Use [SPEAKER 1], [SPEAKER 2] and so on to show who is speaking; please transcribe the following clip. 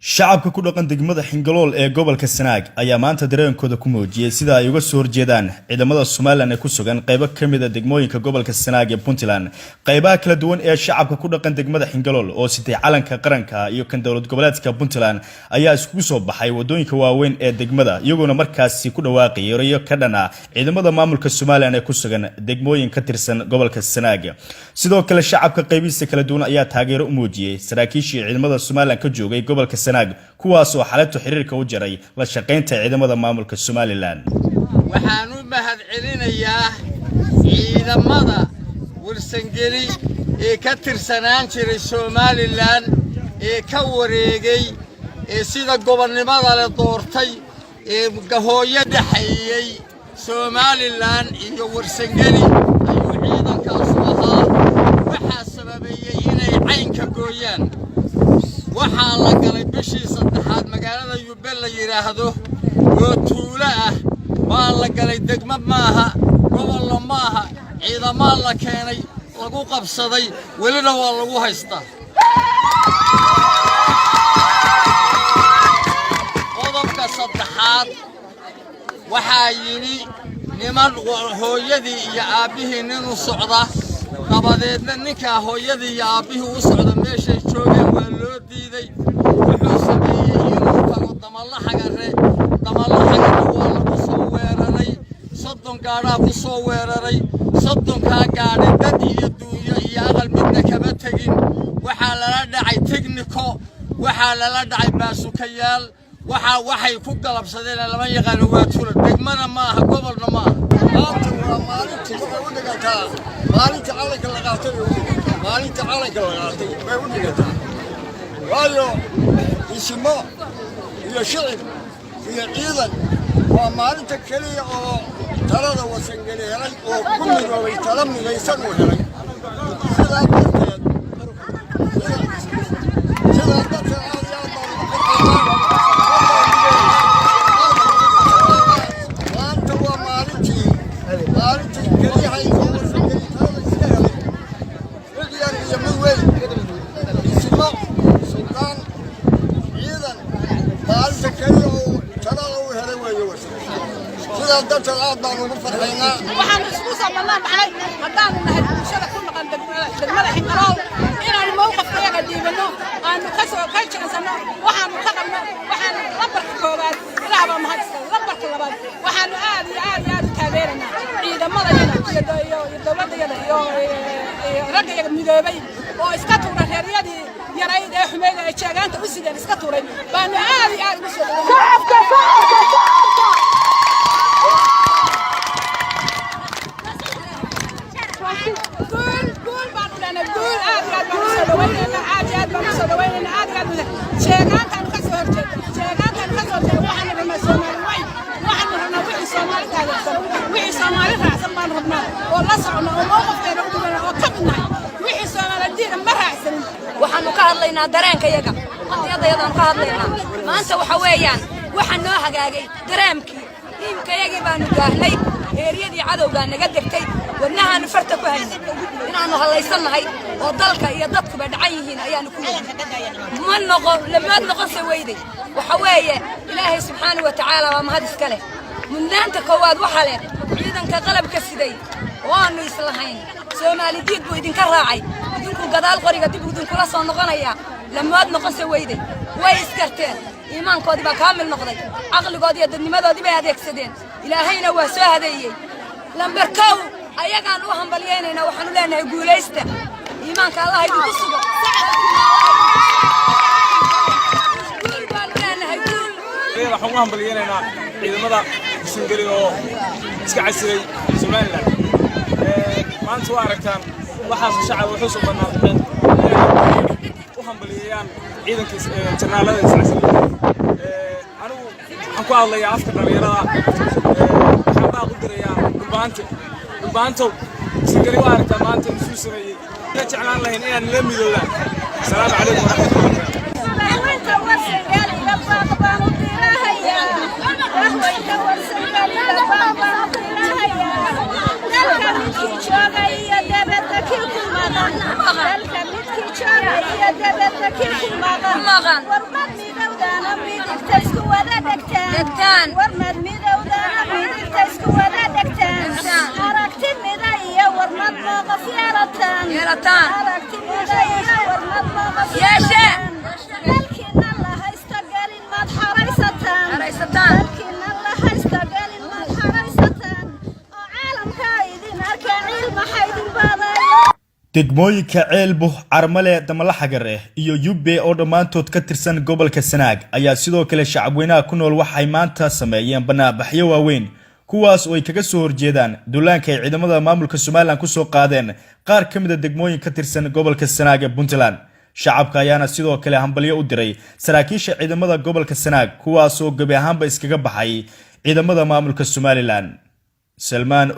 [SPEAKER 1] Shacabka ku dhaqan degmada Xingalool ee gobolka Sanaag ayaa maanta dareenkooda ku muujiyey sida ay uga soo horjeedaan ciidamada Somaliland ee ku sugan qaybo ka mid ah degmooyinka gobolka Sanaag ee Puntland. Qaybaha kala duwan ee shacabka ku dhaqan degmada Xingalool oo sitay calanka qaranka iyo kan dowlad goboleedka Puntland ayaa iskugu soo baxay wadooyinka waaweyn ee degmada, iyagoona markaasi ku dhawaaqayay erayo ka dhan ah ciidamada maamulka Somaliland ee ku sugan degmooyin ka tirsan gobolka Sanaag. Sidoo kale, shacabka qaybihiisa kala duwan ayaa taageero u muujiyey saraakiishii ciidamada Somaliland ka joogay gobolka Sanaag, kuwaas oo xalayto xiriirka u jaray la shaqaynta ciidamada maamulka Somaliland.
[SPEAKER 2] Waxaan u mahadcelinayaa ciidamada Warsangeli ee ka tirsanaan jiray Somaliland ee ka wareegay, ee sida gobonnimada le doortay, ee hooyo dhexeeyey Somaliland iyo Warsangeli ayuu ciidankaasu ahaa. Waxaa sababeeyey inay caynka gooyaan. Waxaa la galay bishii saddexaad magaalada Yube la yidhaahdo oo tuulo ah baa la galay. Degmo maaha, gobolna maaha. Ciidamaa la keenay, lagu qabsaday, welina waa lagu haystaa. Qodobka saddexaad, waxaa yidhi niman hooyadii iyo aabbihii nin u socda. Dabadeedna ninkaa hooyadii iyo aabbihii u socda meeshay joogeen waa loo diiday. Wuxuu sameeyey inuu tago Damalla Xagare. Damalla Xagare waa lagu soo weeraray. 30 gaadhaa ku soo weeraray. 30-kaa gaadhi dad iyo duunyo iyo aqal midna kama tegin. Waxaa lala dhacay tigniko, waxaa lala dhacay baasukayaal. Waxaa waxay ku galabsadeen lama yaqaano. Waa tula, degmana maaha, gobolna maaha.
[SPEAKER 3] Maanta waa maalintii, waxay u dhigantaa maalinta calanka la qaatay bay u dhigantaa. Maalinta calanka la qaatay bay u dhigantaa, waayo isimo iyo shicib iyo ciidan waa maalinta keliya oo talada Warsangeli helay oo ku midoobay, tala midaysan uu helay. Sidaa darteed aad iyo aad baan ugu farxaynaa. Maanta waa maalintii keliyaha oo Warsangeli talada iska helay, mid yar iyo mid weyn, isimo, suldaan, ciidan. Maalinta keliya oo talada uu helay weeye Warsangeli. Sidaa darteed aad baan ugu farxaynaa.
[SPEAKER 4] Waxaanu isugu soo bannaan baxnay, haddaanu nahay bulshada ku dhaqan degmada Xingalool, inaanu mowqafkayaga dhiibanno, aanu kasoo ka jecsanno waxaanu ka qabno. Waxaanu lambarka koowaad, Ilaah baa mahad iskale. Lambarka labaad, waxaanu aad iyo aad iyo aad u taageeraynaa ciidamadayada iyo dowladdayada iyo raggayaga midoobay oo iska tuura reeryadii yarayd ee xumeyd ee jeegaanta u sideen iska tuuray baanu aad iyo aad ugu soo dhaweynaa. Guul, guul baanu leenahay, guul. Aad iyo aad baanu usoo dhawaynaynaa, aad iyo aad baanu usoo dhawaynaynaa, aad iyo aad. Jeegaantaanu ka soo horjeeda, jeegaantaanu ka soo horjeeda. Waxaanu rabnaa Soomaali weyn. Waxaanu rabnaa wixii Soomaali taageersan, wixii Soomaali raacsan baanu rabnaa oo la socono oo mowqifkeena u dhigana oo ka mid nahay. Wixii Soomaali diida ma raacsanin.
[SPEAKER 5] Waxaanu ka hadlaynaa dareenkayaga, qadiyadayadaanu ka hadlaynaa. Maanta waxa weeyaan waxa noo hagaagay dareemkii iimkayagii baanu gaahnay. Heeryadii cadowgaa naga degtay, wadnahaanu farta ku haynay inaannu hallaysannahay oo dalka iyo dadkuba dhacan yihiin ayaannu ku weynay. Ma noqo lamaad noqonse weyday. Waxa weeye, Ilaahay subxaanahu wa tacaala waa mahad iska leh. Mudnaanta koowaad waxa leh ciidanka qalabka siday oo aanu islahayn. Soomaali diid buu idinka raacay, idinku gadaal qoriga dib idinkula soo noqonaya. Lamood noqonse weyday. Way iskarteen, iimaankoodii baa kaamil noqday, caqligoodii iyo dadnimadoodii bay adeegsadeen. Ilaahayna waa soo hadeeyey. Lambar kow ayagaan u hambalyaynaynaa. Waxaanu leenahay guulaysta, iimaanka Allah idinku sugo. Guul baanu leenahay, guul.
[SPEAKER 6] Waxaan u hambalyaynaynaa ciidamada Warsangeli oo iska casilay Somaliland. Maanta waa aragtaan waxaasoo shacab wuxuu soo banaanbaxeen inay u hambalyeeyaan ciidanka janaalada iscasilay. Anigu waxaan ku hadlayaa afka dhalinyarada. Waxaan baaq u dirayaa Dhulbaante. Dhulbaantow, Warsangeli waa aragtaa maanta inuu sameeyey. La jeclaan lahayn inaan la midoodaan. Asalaamu calaykum waraxmatullahi.
[SPEAKER 4] Haweenka Warsangeliga baaq baan u dirahayaa. Haweenka Warsangeliga baaq baan u dirahayaa. Dalka midkii jooga iyo debadda kii ku maqan, dalka midkii jooga iyo debadda kii ku maqan, warma midowda.
[SPEAKER 7] Midigta isku wada dhegtaan. Warmad midowdana midigta isku wada dhegtaan. Aragti mida iyo warmad mowqif yeelataan. Aragti mida iyo warmad mowqif yeelataan. Dalkiina la haysta gelin maad xaraysataan. Dalkiina la haysta gelin maad xaraysataan. Oo caalamka idin arka ciil maxa idin baadaya.
[SPEAKER 1] Degmooyinka Ceelbuh, Carmale, Damalaxagare iyo Yubbe oo dhammaantood ka tirsan gobolka Sanaag ayaa sidoo kale shacabweynaha ku nool waxay maanta sameeyeen banaanbaxyo waaweyn, kuwaas oo ay kaga soo horjeedaan duulaanka ay ciidamada maamulka Somaliland kusoo qaadeen qaar ka mid a degmooyin ka tirsan gobolka Sanaag ee Puntland. Shacabka ayaana sidoo kale hambalyo u diray saraakiisha ciidamada gobolka Sanaag, kuwaasoo gebi ahaanba iskaga baxay ciidamada maamulka Somaliland. Salmaan.